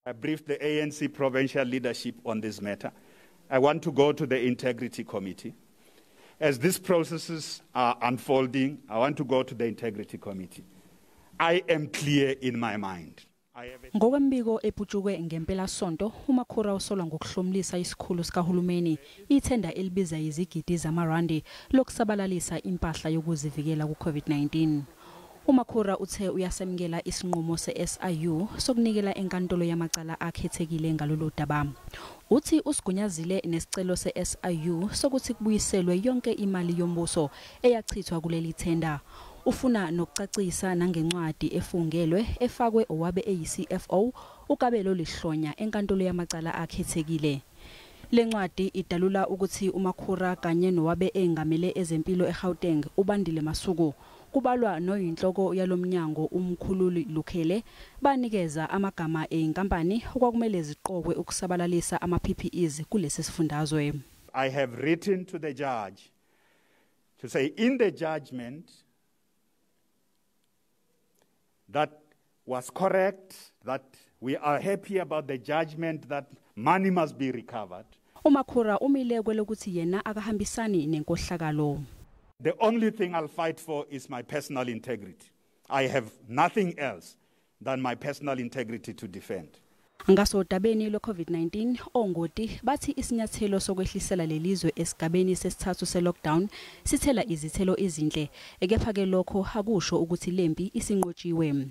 I briefed the ANC provincial leadership on this matter. I want to go to the Integrity Committee. As these processes are unfolding, I want to go to the Integrity Committee. I am clear in my mind. Ngokwembiko eputshukwe ngempelasonto, uMakhura usolwa ngokuhlomlisa isikhulu sikahulumeni ithenda elibiza izigidi zamarandi lokusabalalisa impahla yokuzivikela ku-COVID-19. UMakhura uthe uyasemukela isinqumo se-SIU sokunikela enkantolo yamacala akhethekile ngalolu daba. Uthi usigunyazile nesicelo se-SIU sokuthi kubuyiselwe yonke imali yombuso eyachithwa kuleli thenda. Ufuna nokucacisa nangencwadi efungelwe efakwe owabe eyi-CFO uKabelo Lehlonya enkantolo yamacala akhethekile. Le ncwadi idalula ukuthi uMakhura kanye nowabe engamele ezempilo eGauteng uBandile Masuku, kubalwa noyinhloko yalomnyango uMkhululi Lukhele, banikeza amagama einkampani okwakumele ziqokwe ukusabalalisa ama-PPEs kulesi sifundazwe. I have written to the judge to say in the judgment that was correct, that we are happy about the judgment that money must be recovered. UMakhura umile kwelokuthi yena akahambisani nenkohlakalo. The only thing I'll fight for is my personal integrity. I have nothing else than my personal integrity to defend. Ngasodabeni lwe-COVID-19, ongoti bathi isinyathelo sokwehlisela lelizwe esigabeni sesithathu se-lockdown sithela izithelo ezinhle, kepha-ke lokho akusho ukuthi lempi isinqotshiwe.